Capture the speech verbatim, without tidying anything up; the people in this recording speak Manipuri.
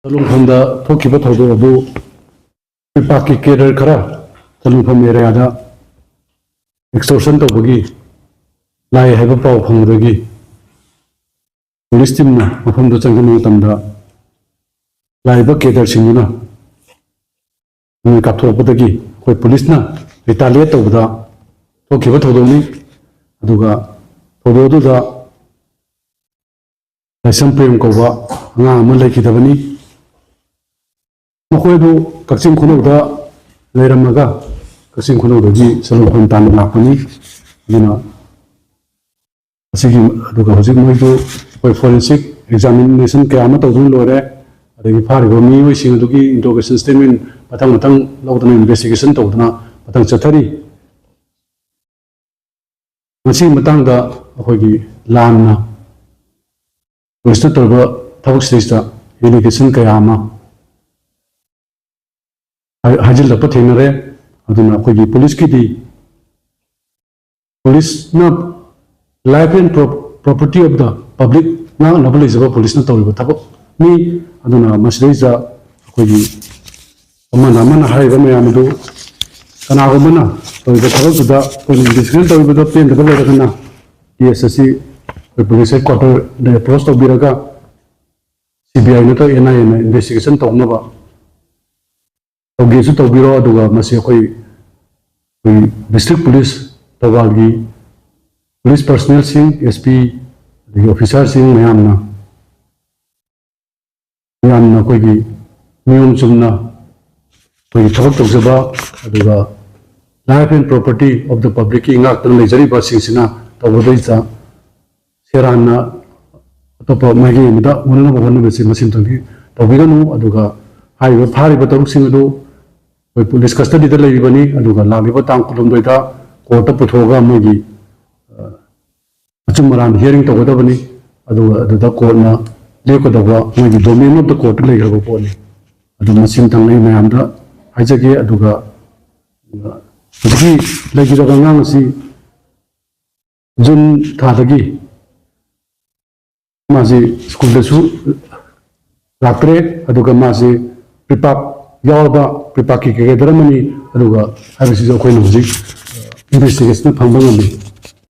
ꯆꯂꯨꯡꯐꯝꯗ ꯊꯣꯛꯈꯤꯕ ꯊꯧꯗꯣꯛ ꯑꯗꯨ ꯄꯥꯛꯀꯤ ꯀꯦꯗꯔ ꯈꯔ ꯆꯂꯨꯡꯐꯝ ꯑꯦꯔꯤꯌꯥꯗ ꯑꯦꯛꯁꯇꯣꯔꯁꯟ ꯇꯧꯕꯒꯤ ꯂꯥꯛꯑꯦ ꯍꯥꯏꯕ ꯄꯥꯎ ꯐꯪꯕꯗꯒꯤ ꯄꯨꯂꯤꯁ ꯇꯤꯝꯅ ꯃꯐꯝꯗꯨ ꯆꯪꯁꯤꯟꯕ ꯃꯇꯝꯗ ꯂꯥꯛꯏꯕ ꯀꯦꯗꯔꯁꯤꯡꯗꯨꯅ ꯃꯤꯑꯣꯏ ꯀꯥꯞꯊꯣꯔꯛꯄꯗꯒꯤ ꯑꯩꯈꯣꯏ ꯄꯨꯂꯤꯁꯅ ꯔꯤꯇꯥꯂꯤꯌꯦꯠ ꯇꯧꯕꯗ ꯊꯣꯛꯈꯤꯕ ꯊꯧꯗꯣꯛꯅꯤ꯫ ꯑꯗꯨꯒ ꯊꯧꯗꯣꯛ ꯑꯗꯨꯗ ꯂꯥꯏꯁ꯭ꯔꯝ ꯄ꯭ꯔꯦꯝ ꯀꯧꯕ ꯑꯉꯥꯡ ꯑꯃ ꯂꯩꯈꯤꯗꯕꯅꯤ꯫ ꯃꯈꯣꯏ ꯑꯗꯨ ꯀꯛꯆꯤꯡ ꯈꯨꯅꯧꯗ ꯂꯩꯔꯝꯃꯒ ꯀꯛꯆꯤꯡ ꯈꯨꯅꯧꯗꯒꯤ ꯆꯂꯨꯡꯐꯝ ꯇꯥꯟꯅ ꯂꯥꯛꯄꯅꯤ꯫ ꯑꯗꯨꯅ ꯑꯁꯤꯒꯤ ꯑꯗꯨꯒ ꯍꯧꯖꯤꯛ ꯃꯣꯏꯗꯨ ꯑꯩꯈꯣꯏ ꯐꯣꯔꯦꯟꯁꯤꯛ ꯑꯦꯛꯖꯥꯃꯤꯅꯦꯁꯟ ꯀꯌꯥ ꯑꯃ ꯇꯧꯗꯨꯅ ꯂꯣꯏꯔꯦ꯫ ꯑꯗꯒꯤ ꯐꯥꯔꯤꯕ ꯃꯤꯑꯣꯏꯁꯤꯡ ꯑꯗꯨꯒꯤ ꯏꯟꯇ꯭ꯔꯣꯒꯦꯁꯟ ꯁ꯭ꯇꯦꯠꯃꯦꯟ ꯃꯊꯪ ꯃꯊꯪ ꯂꯧꯗꯅ ꯏꯟꯚꯦꯁꯇꯤꯒꯦꯁꯟ ꯇꯧꯗꯅ ꯃꯊꯪ ꯆꯠꯊꯔꯤ꯫ ꯃꯁꯤꯒꯤ ꯃꯇꯥꯡꯗ ꯑꯩꯈꯣꯏꯒꯤ ꯂꯥꯟꯅ ꯄꯨꯂꯤꯁꯅ ꯇꯧꯔꯤꯕ ꯊꯕꯛꯁꯤꯗꯩꯁꯤꯗ ꯑꯦꯂꯤꯒꯦꯁꯟ ꯀꯌꯥ ꯑꯃ ꯍꯥꯏ- ꯍꯥꯏꯖꯤꯜꯂꯛꯄ ꯊꯦꯡꯅꯔꯦ꯫ ꯑꯗꯨꯅ ꯑꯩꯈꯣꯏꯒꯤ ꯄꯨꯂꯤꯁꯀꯤꯗꯤ ꯄꯨꯂꯤꯁꯅ life and pro- property of the public ꯉꯥꯛꯅꯕ ꯂꯩꯖꯕ ꯄꯨꯂꯤꯁꯅ ꯇꯧꯔꯤꯕ ꯊꯕꯛꯅꯤ꯫ ꯑꯗꯨꯅ ꯃꯁꯤꯗꯩꯁꯤꯗ ꯑꯩꯈꯣꯏꯒꯤ ꯑꯃꯅ ꯑꯃꯅ ꯍꯥꯏꯔꯤꯕ ꯃꯌꯥꯝ ꯑꯗꯨ ꯀꯅꯥꯒꯨꯝꯕꯅ ꯇꯧꯔꯤꯕ ꯊꯕꯛꯇꯨꯗ ꯑꯩꯈꯣꯏꯅ ꯏꯟꯚꯦꯁꯇꯤꯒꯦꯁꯟ ꯇꯧꯔꯤꯕꯗ ꯄꯦꯟꯗꯕ ꯂꯩꯔꯒꯅ ꯀꯦꯁ ꯑꯁꯤ ꯑꯩꯈꯣꯏ ꯄꯨꯂꯤꯁ ꯍꯦꯗ ꯀ꯭ꯋꯥꯇꯔꯗ ꯑꯦꯄ꯭ꯔꯣꯁ ꯇꯧꯕꯤꯔꯒ ꯁꯤ ꯕꯤ ꯑꯥꯏ ꯅꯠꯇ꯭ꯔꯒ ꯑꯦꯟ ꯑꯥꯏ ꯑꯦꯅ ꯏꯟꯚꯦꯁꯇꯤꯒꯦꯁꯟ ꯇꯧꯅꯕ ꯇꯧꯒꯦꯁꯨ ꯇꯧꯕꯤꯔꯣ꯫ ꯑꯗꯨꯒ ꯃꯁꯤ ꯑꯩꯈꯣꯏ ꯑꯩꯈꯣꯏ ꯗꯤꯁꯇ꯭ꯔꯤꯛ ꯄꯨꯂꯤꯁ ꯊꯧꯕꯥꯜꯒꯤ ꯄꯨꯂꯤꯁ ꯄꯔꯁꯅꯦꯜꯁꯤꯡ, ꯑꯦꯁ ꯄꯤ, ꯑꯗꯒꯤ ꯑꯣꯐꯤꯁꯥꯔꯁꯤꯡ ꯃꯌꯥꯝꯅ ꯌꯥꯝꯅ ꯑꯩꯈꯣꯏꯒꯤ ꯅꯤꯌꯣꯝ ꯆꯨꯝꯅ ꯑꯩꯈꯣꯏꯒꯤ ꯊꯕꯛ ꯇꯧꯖꯕ, ꯑꯗꯨꯒ life and property of the publicꯀꯤ ꯉꯥꯛꯇꯨꯅ ꯂꯩꯖꯔꯤꯕꯁꯤꯡꯁꯤꯅ ꯇꯧꯕꯗꯩꯗ ꯁꯦꯔꯥꯟꯅ ꯑꯇꯣꯞꯄ ꯃꯥꯏꯀꯩ ꯑꯃꯗ ꯑꯣꯟꯅꯅꯕ ꯍꯣꯠꯅꯕꯁꯤ ꯃꯁꯤꯃꯇꯪꯗꯤ ꯇꯧꯕꯤꯒꯅꯨ꯫ ꯑꯗꯨꯒ ꯍꯥꯏꯔꯤꯕ ꯐꯥꯔꯤꯕ ꯇꯔꯨꯛꯁꯤꯡ ꯑꯗꯨ ꯑꯩꯈꯣꯏ ꯄꯨꯂꯤꯁ ꯀꯁꯇꯗꯤꯗ ꯂꯩꯔꯤꯕꯅꯤ꯫ ꯑꯗꯨꯒ ꯂꯥꯛꯂꯤꯕ ꯇꯥꯡ ꯀꯨꯟꯍꯨꯝꯗꯣꯏꯗ ꯀꯣꯔꯠꯇ ꯄꯨꯊꯣꯛꯑꯒ ꯃꯣꯏꯒꯤ ꯑꯆꯨꯝ ꯑꯔꯥꯟ ꯍꯤꯌꯥꯔꯤꯡ ꯇꯧꯒꯗꯕꯅꯤ꯫ ꯑꯗꯨꯒ ꯑꯗꯨꯗ ꯀꯣꯔꯠꯅ ꯂꯦꯞꯀꯗꯧꯕ ꯃꯣꯏꯒꯤ domain of the courtꯇ ꯂꯩꯈ꯭ꯔꯕ ꯄꯣꯠꯅꯤ꯫ ꯑꯗꯨ ꯃꯁꯤꯃꯇꯪ ꯑꯩ ꯃꯌꯥꯝꯗ ꯍꯥꯏꯖꯒꯦ꯫ ꯑꯗꯨꯒ ꯍꯧꯖꯤꯛꯀꯤ ꯂꯩꯈꯤꯗꯕ ꯑꯉꯥꯡ ꯑꯁꯤ ꯖꯨꯟ ꯊꯥꯗꯒꯤ ꯃꯥꯁꯤ ꯁ꯭ꯀꯨꯜꯗꯁꯨ ꯂꯥꯛꯇ꯭ꯔꯦ꯫ ꯑꯗꯨꯒ ꯃꯥꯁꯦ ꯄ꯭ꯔꯤꯄꯥꯛ ꯌꯥꯎꯔꯕ ꯄ꯭ꯔꯤꯄꯥꯛꯀꯤ ꯀꯦꯗꯔ ꯑꯃꯅꯤ꯫ ꯑꯗꯨꯒ ꯍꯥꯏꯕꯁꯤꯁꯨ ꯑꯩꯈꯣꯏꯅ ꯍꯧꯖꯤꯛ ꯏꯟꯚꯦꯁꯇꯤꯒꯦꯁꯟꯗ ꯐꯪꯕ ꯉꯝꯃꯤ꯫